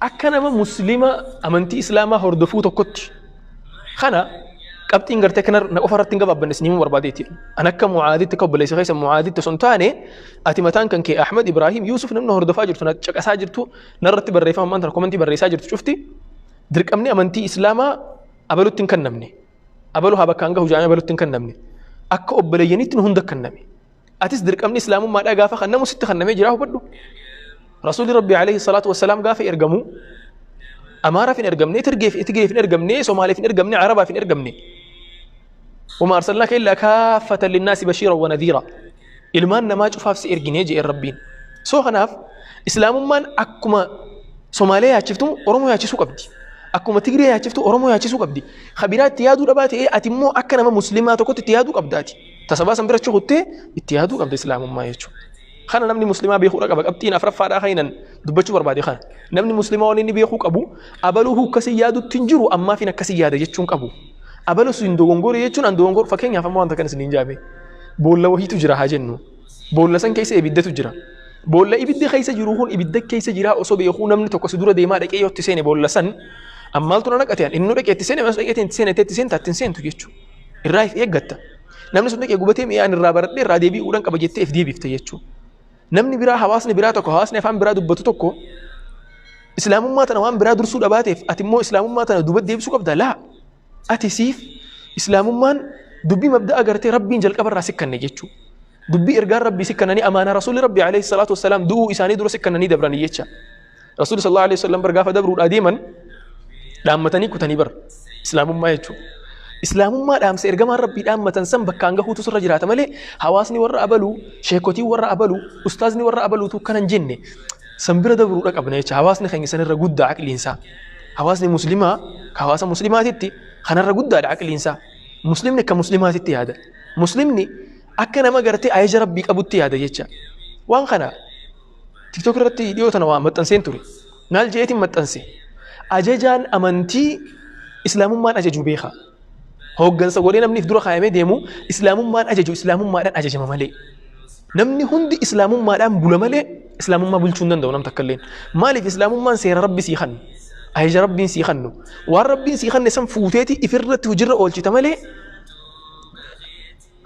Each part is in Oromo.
Akka nama Muslima amantii Islaamaa hordofuu tokkotti kana qabxiin gartee kana na qofa irratti hin gabaabbanne isin himuu barbaadeeti. An akka Mucaaditti akka obboleessa keessa Mucaaditti osoo hin taane ati mataan kan kee Ahmad Ibraahiim Yuusuf namni hordofaa jirtu na caqasaa jirtu narratti barreeffama ammaan tana komantii barreessaa jirtu cufti dirqamni amantii Islaamaa abalutti hin kennamne. Abalu haa bakkaan gahu jaamee abalutti hin kennamne. Akka obboleeyyanitti nu hunda kenname. Atis dirqamni islaamummaadhaa gaafa kannamu sitti kannamee jira hubadhu. Rasuulli Rabbi alayhi salaatu wassalaam gaafa ergamu Amaaraaf hin ergamne, Tigreef hin ergamne, Somaaleef hin ergamne, Arabaaf hin ergamne. Wama arsalnaaka illaa kaaffatan linnaasi bashiiran wa nadhiira. Ilmaan namaa cufaaf si erginee jedheen Rabbiin. So kanaaf islaamummaan akkuma Somaalee yaachiftu Oromoo yaachisuu qabdi. Akkuma Tigree yaachiftu Oromoo yaachisuu qabdi. Kabiraa itti yaaduu dhabaa ta'ee ati immoo akka nama muslimaa tokkotti itti yaaduu qabdaati. Tasabaa san bira achi kuttee itti yaaduu qabda islaamummaa jechuudha. Kana namni muslimaa beekuudha qaba. Qabxiin afraffaadhaa kayinan dubbachuu barbaade kana. Namni muslimaa waan inni beekuu qabu abaluu akkasii yaadutti hin jiru ammaafin akkasii yaada jechuun qabu. Abaluu sun dogongore jechuun an dogongor fakkeenyaaf amma wanta kan isiniin jaame. Boolla wahiitu jira haa jennu. Boolla san keessa ibiddatu jira. Boolla ibiddi keessa jiru kun ibidda keessa jira osoo beekuu namni tokko si dura deemaa dhaqee yoo itti seene boolla san ammaaltu na naqate inni dhaqee itti seene mas dhaqee itti seene itti seente itti seentu jechuudha. Irraa if eeggatta. Namni sun dhaqee gubatee mi'aan irraa baradhee irraa deebi'uudhaan qaba jettee if deebifte jechuudha. Namni biraa hawaasni biraa tokko hawaasni afaan biraa dubbatu tokko islaamummaa tana waan biraa dursuu dhabaateef ati immoo islaamummaa tana duuba deebisuu qabda laa. Ati siif islaamummaan dubbii mabda'a gartee rabbiin jalqaba irraa sikkanne jechuudha. Dubbii ergaan rabbii sikkannanii amaanaa rasuulli rabbii alayhi salaatu wassalaam du'uu isaanii dura sikkannanii dabranii jecha. Rasuulli sallallahu alayhi wasallam bar gaafa dabruudhaa deeman dhaammatanii kutanii bar islaamummaa jechuudha. Islaamummaa dhaamsa ergamaan rabbii dhaammatan san bakkaan gahuutu sirra jiraata malee hawaasni warra abaluu, sheekotiin warra abaluu, ustaazni warra abaluutu akkana hin jenne san bira dabruudha qabna jecha hawaasni keenya sanirra guddaa aqliinsaa. Hawaasni muslimaa ka hawaasa muslimaatitti kanarra guddaadha aqliinsaa. Muslimni akka muslimaatitti yaada. Muslimni akka nama gartee ajaja rabbii qabutti yaada jecha. Waan kana TikTok irratti dhiyoo tana waa maxxanseen ture. Maal jeetiin maxxanse? Ajajaan amantii islaamummaan ajaju beeka. Hooggansa godhee namni if dura kaayamee deemu islaamummaan ajaju islaamummaadhaan ajajama malee. Namni hundi islaamummaadhaan bula malee islaamummaa bulchuu hin danda'u nam takka illeen. Maaliif islaamummaan seera rabbi sii kannu? Ajaja rabbiin sii kannu. Waan rabbiin sii kanne san fuuteeti ifirratti hojirra oolchita malee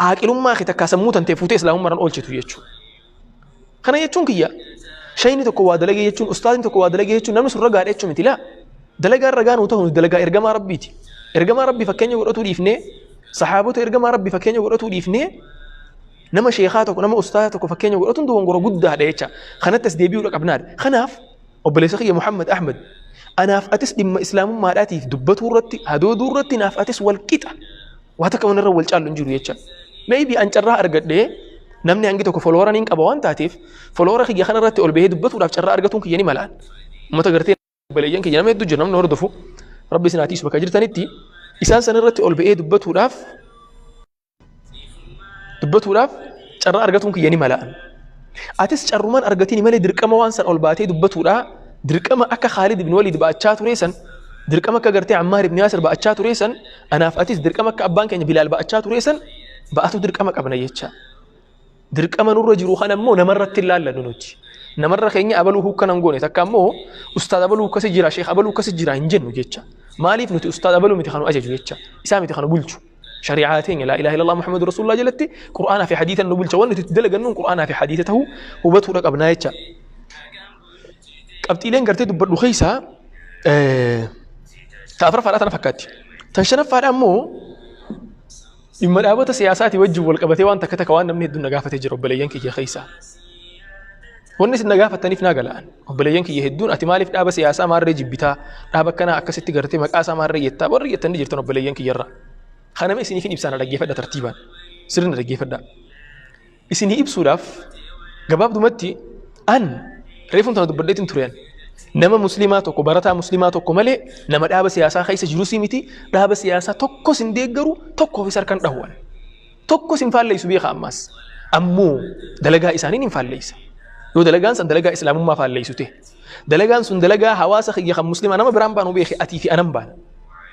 aaqilummaa kee takkaa sammuu tantee fuutee islaamummaadhaan oolchitu jechuudha. Kana jechuun kiyya shayni tokko waa dalagee jechuun ustaazni tokko waa dalagee jechuun namni sun ragaadha jechuun miti laa. Dalagaan ragaa nuu ta'u dalagaa ergamaa rabbiiti. Ergamaa rabbii fakkeenya godhatuu dhiifnee sahaabota ergamaa rabbii fakkeenya godhatuu dhiifnee nama sheekaa tokko nama ustaaza tokko fakkeenya godhatuun dogongora guddaadha jecha. Kanatti as deebi'uudha qabnaadha. Kanaaf obboleessa kiyya Muhammad Ahmad anaaf atis dhimma islaamummaadhaatiif dubbatuu irratti hadooduu irratti naaf atis wal qixa. Waa takka wanirra wal caallu hin jiru jecha. Maybe an carraa argadhee namni hangi tokko folowara niin qaba waan taateef folowara kiyya kana irratti ol bahee dubbatuudhaaf carraa argatuun kiyya ni malaan. Uummata gartee obboleeyyan kiyya nama hedduu jira namni hordofu rabbi isin haa tiisu bakka jirtanitti isaan san irratti ol bahee dubbatuudhaaf carraa argatuun kiyya ni malaan. Atis carrumaan argatini malee dirqama waan san ol baatee dubbatuudhaa dirqama akka Khaalid ibn Waliid ba'achaa turee san dirqama akka gartee Ammaar ibn Yaasir ba'achaa turee san anaaf atis dirqama akka abbaan keenya Bilaal ba'achaa turee san ba'atu dirqama qabna jecha. Dirqama nurra jiru kana immoo namarratti hin laallannu nuti. Namarra keenya abaluu hukkana hin goone takka immoo ustaad abaluu akkasi jira sheekh abaluu akkasi jira hin jennu jecha. Maaliif nuti ustaad abaluu miti kanu ajaju jecha. Isaa miti kanu bulchu. Shari'aa teenya laa ilaaha illallah Muhammadu Rasulullah jalatti Qur'aanaa fi hadiisa nu bulcha wanni nuti itti dalagannuun Qur'aanaa fi hadiisa ta'uu hubatuudha qabnaa jecha. Qabxiileen gartee dubbadhu keessaa ta afuraffaadhaa tana fakkaatti. Tan shanaffaadhaa immoo dhimma dhaabota siyaasaatii wajjin wal qabatee waan takka takka waan namni hedduun na gaafatee jira obboleeyyan kiyya keessaa. Wanni isin na gaafattaniif naa gala'an. Obboleeyyan kiyya hedduun ati maaliif dhaaba siyaasaa maarree jibbitaa dhaaba akkanaa akkasitti gartee maqaa isaa maarree jettaa warri jettanii jirtan obboleeyyan kiyyarra. Kanama isiniif hin ibsaa na dhaggeeffadha tartiibaan. Sirri na dhaggeeffadha. Isinii ibsuudhaaf gabaabdumatti an reefuun tana dubbadheetiin tureen nama musliimaa tokko barataa musliimaa tokko malee nama dhaaba siyaasaa keessa jirus miti dhaaba siyaasaa tokkos hin deeggaru tokkoofis harkan dhahuwan. Tokkos hin faalleessu beeka ammaas. Ammoo dalagaa isaaniin hin faalleessa. Yoo dalagaan san dalagaa islaamummaa faalleessu ta'e. Dalagaan sun dalagaa hawaasa kiyya kan muslimaa nama biraan baanu beeke atii fi anan baana.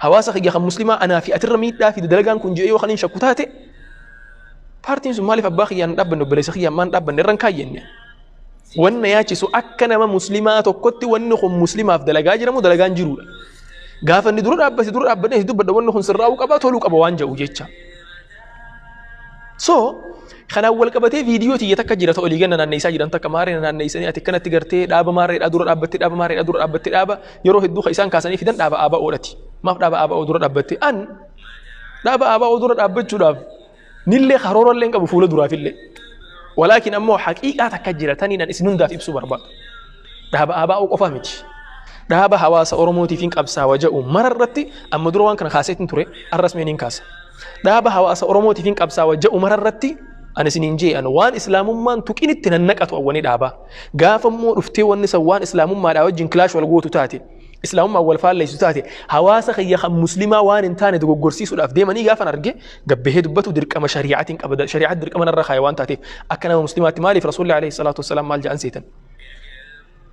Hawaasa kiyya kan muslimaa anaa fi atirra miidhaa fi dalagaan kun je'ee yoo kan hin shakku taate paartiin sun maaliif abbaa kiyyaan hin dhaabbanne obboleessa kiyyaan maan dhaabbanne irra hin kaayyenne. Wanna yaachisu akka nama muslimaa tokkotti wanni kun muslimaaf dalagaa jiramu dalagaan jiruudha. Gaafa inni dura dhaabbate dura dhaabbadhee dubbadha, wanni kun sirraa'uu qaba, toluu qaba waan jedhu jecha. So kanaan wal qabatee viidiyoo tiyya takka jira, ta'u olii ganna naanneessaa jiran takka maarree naanneessanii, ati akkanatti gartee dhaaba maarreedhaa dura dhaabbattee, dhaaba maarreedhaa dura dhaabbattee, dhaaba yeroo hedduu kan isaan kaasanii fidan dhaaba ABO'dhati. Maaf dhaaba ABO dura dhaabbattee? An dhaaba ABO dura dhaabbachuudhaaf nillee karoorallee hin qabu fuula duraafillee. Walaakin ammoo haqiiqaa takka jira taniin an isin hundaaf ibsuu barbaadu. Dhaaba ABO qofaa miti. Dhaaba hawaasa Oromootiif hin qabsaawa jedhu mara irratti amma dura waan kana kaaseetiin ture, arras mee niin kaasa. Dhaaba hawaasa Oromootiif hin qabsaawa jedhu mara irratti ani isiniin jee, an waan islaamummaan tuqinitti nan naqatu awwanii dhaabaa. Gaafa immoo dhuftee wanni san waan islaamummaadhaa wajjin clash wal gootu taate, islaamummaan wal faalleessu taate, hawaasa kiyya kan muslimaa waan hin taane dogoggorsiisuudhaaf deemanii gaafan arge, gabbahee dubbatu dirqama shari'aatiin qaba. Shari'aan dirqama narra kaaya waan taateef akka nama muslimaatti. Maaliif Rasuulli alayhi salaatu wassalaam maal jedhan seetan?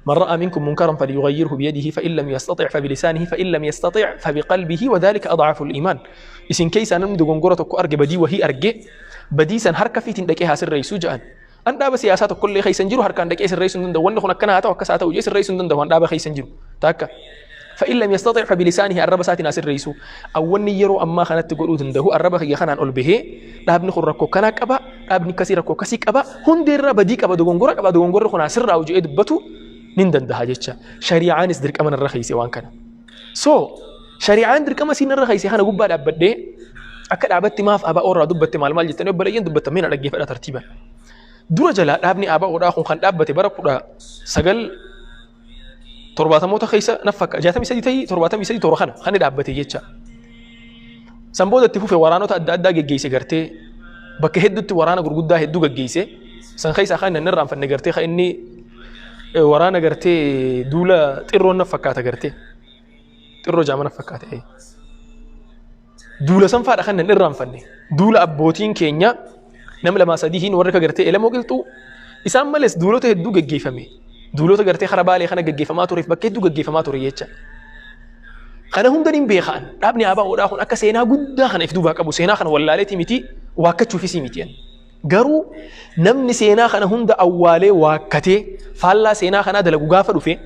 من رأى منكم منكرا فليغيره بيده، فإن لم يستطع فبلسانه، فإن لم يستطع فبقلبه، وذلك أضعف الإيمان. Isin keessa namni dogongora tokko arge, badii wahii arge, badii san harka fiitiin dhaqee haa sirreessuu jedhan. An dhaaba siyaasaa tokkollee keessa hin jiru, harkaan dhaqee sirreessuu hin danda'u. Wanni kun akkana haa ta'u, akkas haa ta'u jee sirreessuu hin danda'u, an dhaaba keessa hin jiru. Takka. فإن لم يستطع فبلسانه, arraba isaatiin haa sirreessu. Awwanni yeroo ammaa kanatti godhuu danda'u arraba kiyya kanaan ol bahee dhaabni kun rakkoo kanaa qaba, dhaabni akkasii rakkoo akkasii qaba, hundeerraa badii qaba, dogongora qaba, dogongorri kun haa sirraa'u jedhee dubbatu nin danda'a jecha. Shari'aanis dirqama narra keesse waan kana. So shari'aan dirqama siin narra keesse kana gubbaa dhaabbadhee akka dhaabatti maaf ABO irraa dubbatte, maal maal jettanii obboleeyyan dubbattan, mee na dhaggeeffadha tartiiban. Dura jalaa dhaabni ABOdhaa kun kan dhaabbate bara 1970moota keessa naf fakka, 63 ta'ii 73 toora kana kan dhaabbate jecha. San booda itti fufe waraanota adda addaa geggeesse, gartee bakka hedduutti waraana gurguddaa hedduu geggeesse. San keessaa kan inni irraanfanne gartee kan inni waraana gartee duula xirroon naf fakkaata, gartee xirroo jaama naf fakkaata. Duula san faadha kan inni irraanfanne. Duula abbootiin keenya nama lamaa sadiihin warri ka gartee Elemoo Qilxuu isaan malees duulota hedduu geggeeffame. Duulota gartee kara Baalee kana geggeeffamaa tureef bakka hedduu geggeeffamaa ture jecha. Kana hunda niin beekaan dhaabni ABOdhaa kun akka seenaa guddaa kana if duubaa qabu, seenaa kana wallaaleeti miti, waakkachuufis miti. Garuu namni seenaa kana hunda awwaalee waakkatee faallaa seenaa kanaa dalagu gaafa dhufe,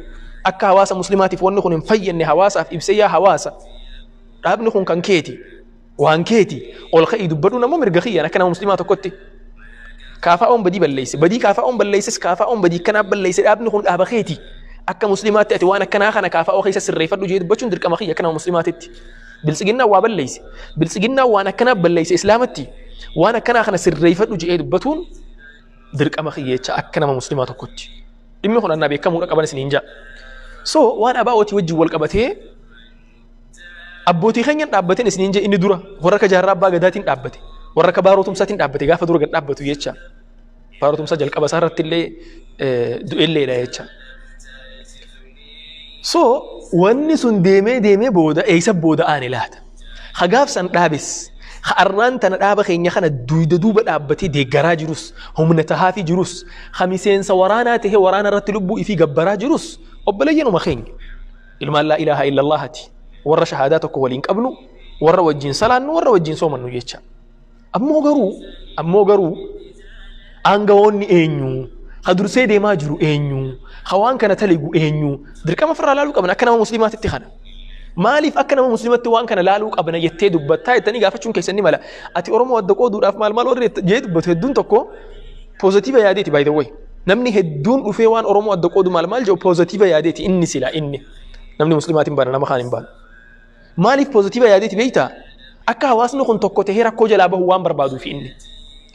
akka hawaasa muslimaatiif wanni kun hin fayyadne hawaasaaf ibsee, yaa hawaasa, dhaabni kun kan keeti, waan keeti, ol ka'ii dubbadhu namoo mirga kiyyaan akka nama muslimaa tokkotti. KFO'n badii balleesse. Badii KFO'n balleesses, KFO'n badii akkanaa balleesse, dhaabni kun dhaaba keeti. Akka muslimaatti ati waan akkanaa kana KFO keessa sirreeffadhu jee dubbachuun dirqama kiyya akka nama muslimaatitti. Biltsiginnaan waa balleesse. Biltsiginnaan waan akkanaa balleesse, islaamatti. Waan akkanaa kana sirreeffadhu jee dubbatuun dirqama kiyya jecha akka nama muslimaa tokkotti. Dhimmi kun annaa beekamuudha qaban isiniin jaa. So waan ABO'tii wajjin wal qabatee abbootii keenyan dhaabbateen isiniin jee, inni dura warra akka Jaarraa Abbaa Gadaatiin dhaabbate. Warra akka Baaroo Tumsaatiin dhaabbate gaafa dura gad dhaabbatu jecha. Baaroo Tumsaa jalqaba isaa irratti illee du'elleedha jecha. So wanni sun deemee deemee booda eessa booda aane laata? Hagaaf san dhaabes, ha arraan tana dhaaba keenya kana duyda duuba dhaabbatee deeggaraa jirus, humna tahaafii jirus, ha miseensa waraanaa tahee waraana irratti lubbuu ifii gabbaraa jirus, obboleeyyanuma keenya. Ilmaan laa ilaaha illallaahati. Warra shahaadaa tokko waliin qabnu, warra wajjin salaannu, warra wajjin soomannu jecha. Ammoo garuu aangawoonni eenyu? Ha dursee deemaa jiru eenyu? Ha waan kana taligu eenyu? Dirqama ofirraa laaluu qabna akka nama musliimaatitti kana. Maaliif akka nama musliimatti waan kana laaluu qabna jettee dubbattaa jettanii gaafachuun keessan ni mala. Ati Oromoo adda qooduudhaaf maal maal warri jee dubbatu hedduun tokko positive yaadeeti, by the way. Namni hedduun dhufee waan Oromoo adda qoodu maal maal jedhu positive yaadeeti inni sila inni. Namni muslimaatiin baana, nama kaan hin baanu. Maaliif positive yaadeeti beektaa? Akka hawaasni kun tokko tahee rakkoo jalaa bahu waan barbaaduuf inni.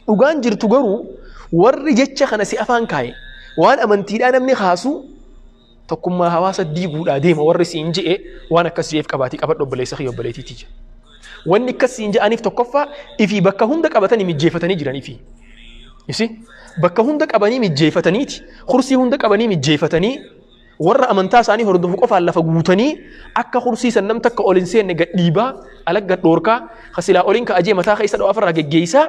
Dhugaan jirtu garuu warri jecha kana si afaan kaaye waan amantiidhaa namni kaasu tokkummaa hawaasa diiguudhaa deema warri siin je'e waan akkas je'eef qabaatii qabadhu, obboleessa kiyya, obboleettiitii jedha. Wanni akkas siin je'aniif tokkoffaa ifii bakka hunda qabatanii mijjeeffatanii jiran ifii. Isi bakka hunda qabanii mijjeeffataniiti, kursii hunda qabanii mijjeeffatanii, warra amantaa isaanii hordofu qofaan lafa guutanii, akka kursii san nam takka ol hin seenne gad dhiibaa, ala gad dhoorkaa, kasilaa oliin ka ajee mataa keessa dhawaa ofirraa geggeessaa.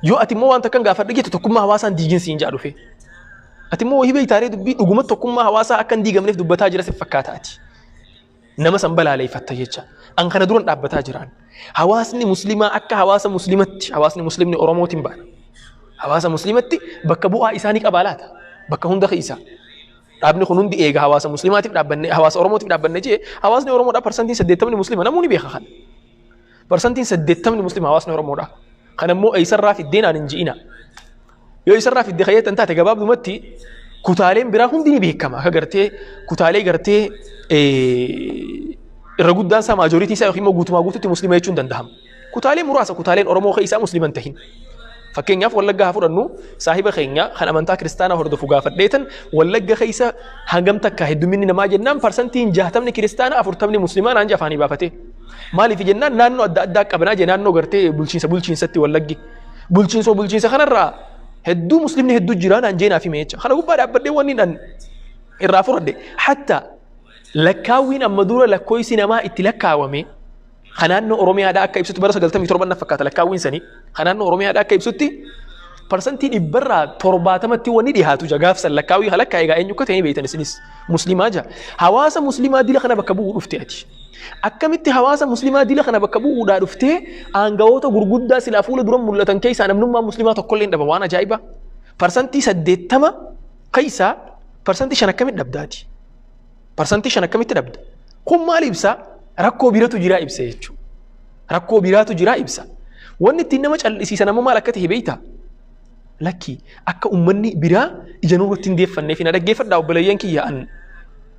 Yoo ati immoo waan takkan gaafadhu jettu, tokkummaa hawaasaan diigin siin jedha dhufe. Ati immoo wahii beektaaree dubbii dhuguma tokkummaa hawaasaa akka hin diigamneef dubbataa jira si fakkaata ati. Nama san balaaleeffatta jecha. An kana duran dhaabbataa jiraan. Hawaasni muslimaa akka hawaasa muslimatti, hawaasni muslimni Oromootiin baana. Hawaasa muslimatti bakka bu'aa isaanii qabaa laata? Bakka hunda keessa. Dhaabni kun hundi eega hawaasa muslimaatiif dhaabbanne, hawaasa Oromootiif dhaabbanne jee, hawaasni Oromoodhaa 80% muslima, namuu ni beeka kana. 80% muslima hawaasni Oromoodhaa. Kana immoo eessarraa fiddee naan hin ji'ina. Yoo eessarraa fiddee kayyattan taate, gabaabdumatti kutaaleen biraa hundi ni beekama. Akka gartee kutaalee gartee irra guddaan isaa, majority isaa yookiin immoo guutumaa guututti muslima jechuun danda'ama. Kutaalee muraasa kutaaleen Oromoo keessaa muslima hin tahin. Fakkeenyaaf, Wallaggaa haa fudhannu. Saahiba keenya kan amantaa kiristaanaa hordofu gaafadheetan, Wallagga keessa hangam takka hedduminni namaa jennaan, 60% kiristaana, 40 muslimaa naan afaanii baafate. Maaliif jennaan, naannoo adda addaa qabanaa jee, naannoo gartee bulchiinsa bulchiinsatti Wallaggi. Bulchiinsa bulchiinsa kanarraa hedduu muslimni hedduu jira naan jeenaa fi meecha. Kana gubbaa dhaabbadhee wanni dhan irraa fudhadhe. Hatta lakkaawwiin amma dura lakkoofsi namaa itti lakkaawame kan naannoo Oromiyaadhaa akka ibsutti, bara 97 na fakkaata lakkaawwiin sanii, kan naannoo Oromiyaadhaa akka ibsutti 70% wanni dhiyaatu ja gaafsan lakkaawwii halakkaa. Egaa eenyu akka ta'e beektan isinis, muslimaa ja. Hawaasa muslimaa dila kana bakka bu'uu dhufte ati. Akkamitti hawaasa muslimaa dila kana bakka bu'uudhaa dhuftee aangawoota gurguddaa silaa fuula dura mul'atan keessaa namnummaa muslimaa tokkollee hin dhaban? Waan ajaa'ibaa. 80% keessaa 5% akkamitti dhabdaati? 5% akkamitti dhabda? Kun maal ibsa? Rakkoo biratu jira ibsa jechuudha. Rakkoo biraatu jira ibsa. Wanni ittiin nama callisiisan ammoo maal akka ta'e beektaa? Lakki, akka uummanni biraa ija nurratti hin deeffanneef. Na dhaggeeffadhaa, obboleeyyan kiyya, an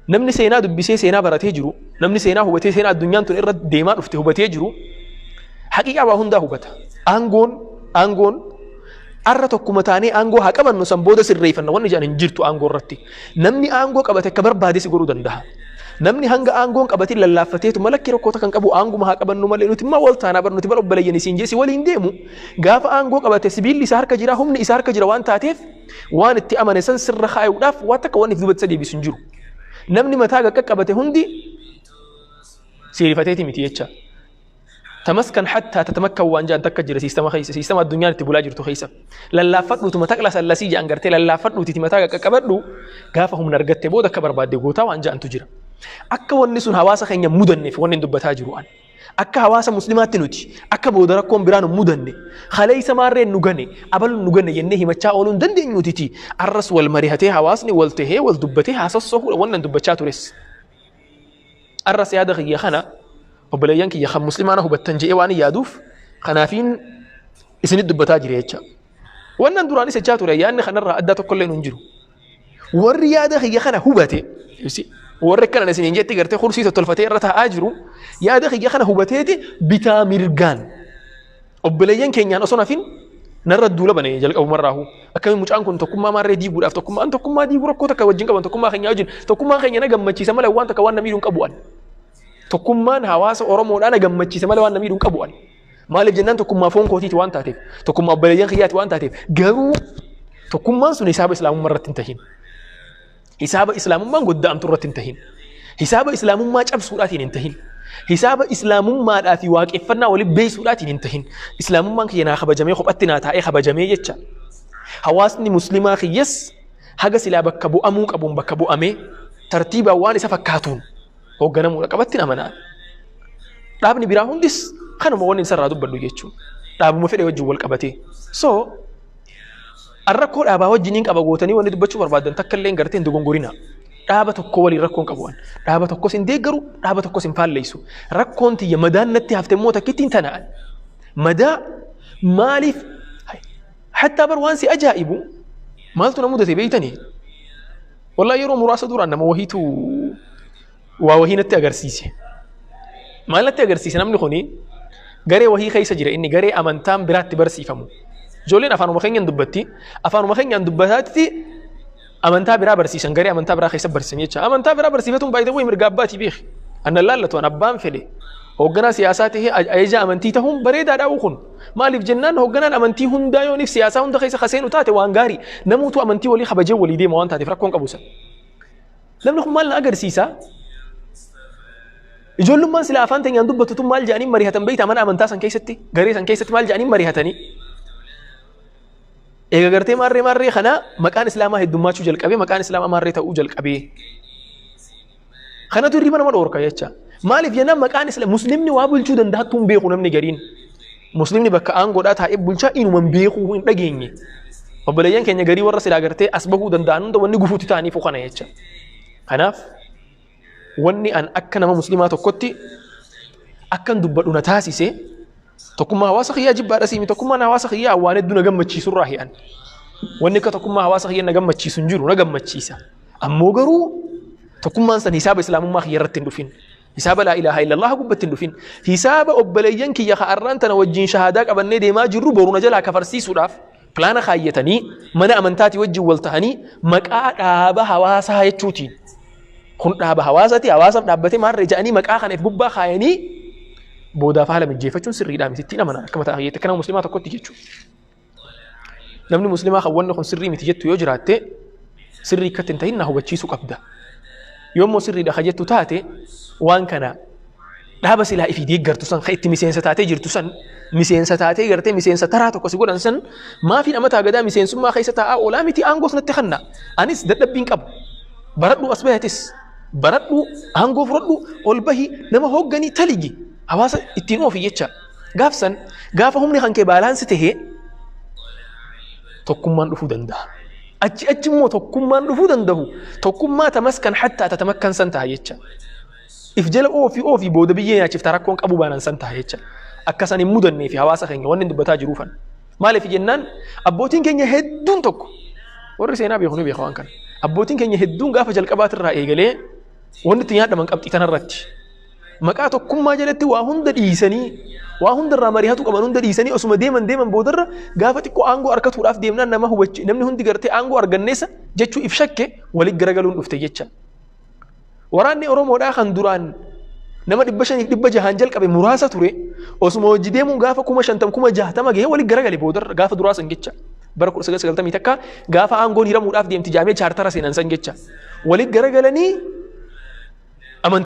namni seenaa dubbisee seenaa baratee jiru, namni seenaa hubatee seenaa addunyaan tun irra deemaa dhufte hubatee jiru, haqiiqaa waa hundaa hubata. Aangoon arra tokkuma taanee aangoo haa qabannu, san booda sirreeffanna wanni jedhan hin jirtu aangoo irratti. Namni aangoo qabate akka barbaade si godhuu danda'a. Namni hanga aangoon qabatin lallaaffateetu malakki rakkoota kan qabu, aanguma haa qabannu malee nuti immoo wal taanaa bar, nuti bar obboleeyyan isiin jee si waliin deemu, gaafa aangoo qabate sibiilli isaa harka jira, humni isaa harka jira waan taateef, waan itti amane san sirra kaayuudhaaf waan takka waan if duubatti isa deebisu hin jiru. Namni mataa qaqqabate hundi siirifateeti miti jecha. Tamaskan hattaa tatamakkan waan jedhan takka jira siistama keessa, siistama addunyaan itti bulaa jirtu keessa. Lallaaffadhuutu mataa sallasii jedhan gartee, lallaaffadhuuti mataa qaqqabadhu, gaafa humna argatte booda akka barbaadde gootaa waan jedhantu jira. Akka wanni sun hawaasa keenya mudanneef wanni dubbataa jiru an. Akka hawaasa muslimaatti nuti akka booda rakkoon biraa nu mudanne, kaleessa maarreen nu gane, abaluun nu gane jennee himachaa ooluu hin dandeenyuutiti. Arras wal marihatee, hawaasni wal tahee wal dubbatee haasassohuudha wannan dubbachaa tures. Arras yaada kiyya kana, obboleeyyan kiyya kan muslimaa na hubattan je'ee waan yaaduuf, kanaafiin isinit dubbataa jira jecha. Wannan duraanis jechaa ture, yaadni kanarraa addaa tokkollee nu hin jiru. Warri yaada kiyya kana hubate, warri akkana isiniin jetti gartee kursii tottolfatee irra taa'aa jiru, yaada kiyya kana hubateeti bitaa mirgaan obboleeyyan keenyaan osoo nafin narra duula bane jalqabumarraahu. Akkamiin mucaan kun tokkummaa maarree diiguudhaaf? Tokkummaan tokkummaa diiguu rakkoo takka wajjin qaban tokkummaa keenya wajjin. Tokkummaan keenya na gammachiisa malee waan takka waan na miidhu hin qabu an. Tokkummaan hawaasa Oromoodhaa na gammachiisa malee waan na miidhu hin qabu an. Maaliif jennaan, tokkummaa foon kootiiti waan taateef, tokkummaa obboleeyyan kiyyaati waan taateef. Garuu tokkummaan sun hisaaba islaamummaa irratti hin tahin. Hisaaba islaamummaan godda'amtu irratti hin tahin. Hisaaba islaamummaa cabsuudhaatiin hin tahin. Hisaaba islaamummaadhaa fi waaqeffannaa waliin beeysuudhaatiin hin tahin. Islaamummaan kiyya naa kabajamee, kophatti naa taa'ee kabajamee jecha. Hawaasni muslimaa kiyyas haga silaa bakka bu'amuu qabuun bakka bu'amee, tartiibaan waan isa fakkaatuun hoogganamuudha qabatti amanaan. Dhaabni biraa hundis kanuma wanni isarraa dubbadhu jechuudha. Dhaabuma fedhe wajjin wal qabatee. So rakkoo dhaabaa wajjiniin qaba gootanii wanni dubbachuu barbaadan takka illee gartee hin dogongorina. Dhaaba tokko waliin rakkoon qabu. Dhaaba tokkos hin deeggaru, dhaaba tokkos hin faalleessu. Rakkoon tiyya madaan natti hafte immoo takkittiin tana'an. Madaa maaliif hattaa bar waan si ajaa'ibu maaltu na mudate beeytanii? Wallaahi, yeroo muraasa duraan nama wahiitu waa wahii natti agarsiise. Maal natti agarsiise? Namni kuni garee wahii keessa jira, inni garee amantaan biraatti barsiifamu. Ijoolleen afaanuma keenyaan dubbatti. Afaanuma keenyaan dubbataatti amantaa biraa barsiisan, garee amantaa biraa keessa barsiisan jecha. Amantaa biraa barsiifatuun baay'ee wayii mirga abbaatii beeki. Annan laallatu an abbaan fedhe. Hoogganaa siyaasaa ta'ee ajaja amantii ta'uun bareedaadha kun. Maaliif jennaan, hoogganaan amantii hundaa yooniif siyaasaa hunda keessa kaseenu taate waan gaarii. Namuutu amantii walii kabajee walii deema waan taateef rakkoon qabu san. Namni kun maal na agarsiisa? Ijoollummaan sila afaan teenyaan dubbatu tun maal jedhanii mari'atan beektaa? Mana amantaa san keessatti, garee san keessatti maal jedhanii mari'atanii? Eega gartee maarree maarree kana maqaan islaamaa heddummaachuu jalqabee, maqaan islaamaa maarree ta'uu jalqabee. Kanatu hirriba nama dhoorka jecha. Maaliif jennaan, maqaan islaam muslimni waa bulchuu danda'attuu hin beeku namni gariin. Muslimni bakka aangoodhaa taa'ee bulchaa inuma hin beeku, hin dhageenye. Obboleeyyan keenya garii warra silaa gartee as bahuu danda'an hunda wanni gufuutti ta'aniifu kana jecha. Kanaaf wanni an akka nama muslimaa tokkotti akkan dubbadhu na taasise tokkummaa hawaasa kiyyaa jibbaadha siimi, tokkummaan hawaasa kiyyaa waan hedduu na gammachiisurraa hi'an. Wanni akka tokkummaa hawaasa kiyyaa na gammachiisu hin jiru, na gammachiisa. Ammoo garuu tokkummaan san hisaaba islaamummaa kiyya irratti hin dhufin. Hisaaba laa ilaaha illallah gubbatti hin dhufin. Hisaaba obboleeyyan kiyya ka arraan tana wajjin shahaadaa qabannee deemaa jirru boru na jalaa kafarsiisuudhaaf pilaana kaayyatanii mana amantaatii wajjin wal tahanii maqaa dhaaba hawaasaa jechuutiin. Kun dhaaba hawaasaati, hawaasaaf dhaabbatee maarree jedhanii maqaa kana if gubbaa kaayanii boodaaf haala mijjeeffachuun sirriidhaa miti ittiin amanan akka mataa kiyyaatti akka nama muslimaa tokkotti jechuudha. Namni muslimaa kan wanni kun sirrii miti jettu yoo jiraatte sirrii akkatti hin ta'in na hubachiisuu qabda. Yoo immoo sirriidha ka jettu taate waan kana dhaaba silaa ifii deeggartu san ka itti miseensa taatee jirtu san miseensa taatee gartee miseensa taraa tokko si godhan san maafiin amataa gadaa miseensummaa keessa taa'aa oolaa miti, aangoos natti kanna, anis dadhabbiin qabu, baradhu, as bayatis baradhu, aangoo fudhadhu, ol bahi, nama hoogganii, taligi, hawaasa ittiin oofi jecha. Gaafsan gaafa humni kan kee balance tahee tokkummaan dhufuu danda'a. Achi achi immoo tokkummaan dhufuu danda'u tokkummaa tamaskan hattaa tatamakkan san ta'a jecha. If jala oofii oofii booda biyyee nyaachifta rakkoon qabu baanan san ta'a jecha. Akka san hin mudannee fi hawaasa keenya wanni dubbataa jiruufan. Maaliif jennaan abbootiin keenya hedduun tokko warri seenaa beeku ni beeka waan kana. Abbootiin keenya hedduun gaafa jalqabaatirraa eegalee wanni itti nyaadhaman qabxii tanarratti. Maqaa tokkummaa jalatti waa hunda dhiisanii, waa hundarraa mari'atu qaban hunda dhiisanii osuma deeman deeman boodarra gaafa xiqqoo aangoo argatuudhaaf deemnaan nama hubachi namni hundi gartee aangoo arganneessa jechuu if shakke walitti garagaluun dhufte jecha. Waraanni Oromoodhaa kan duraan nama 500f 600n jalqabe muraasa ture osuma hojii deemuun gaafa 50,000 60,000 gahee walitti garagale boodarra gaafa duraa san jecha. Bara 1991 gaafa aangoon hiramuudhaaf deemti jaamee chaartara seenan san jecha. Walitti garagalanii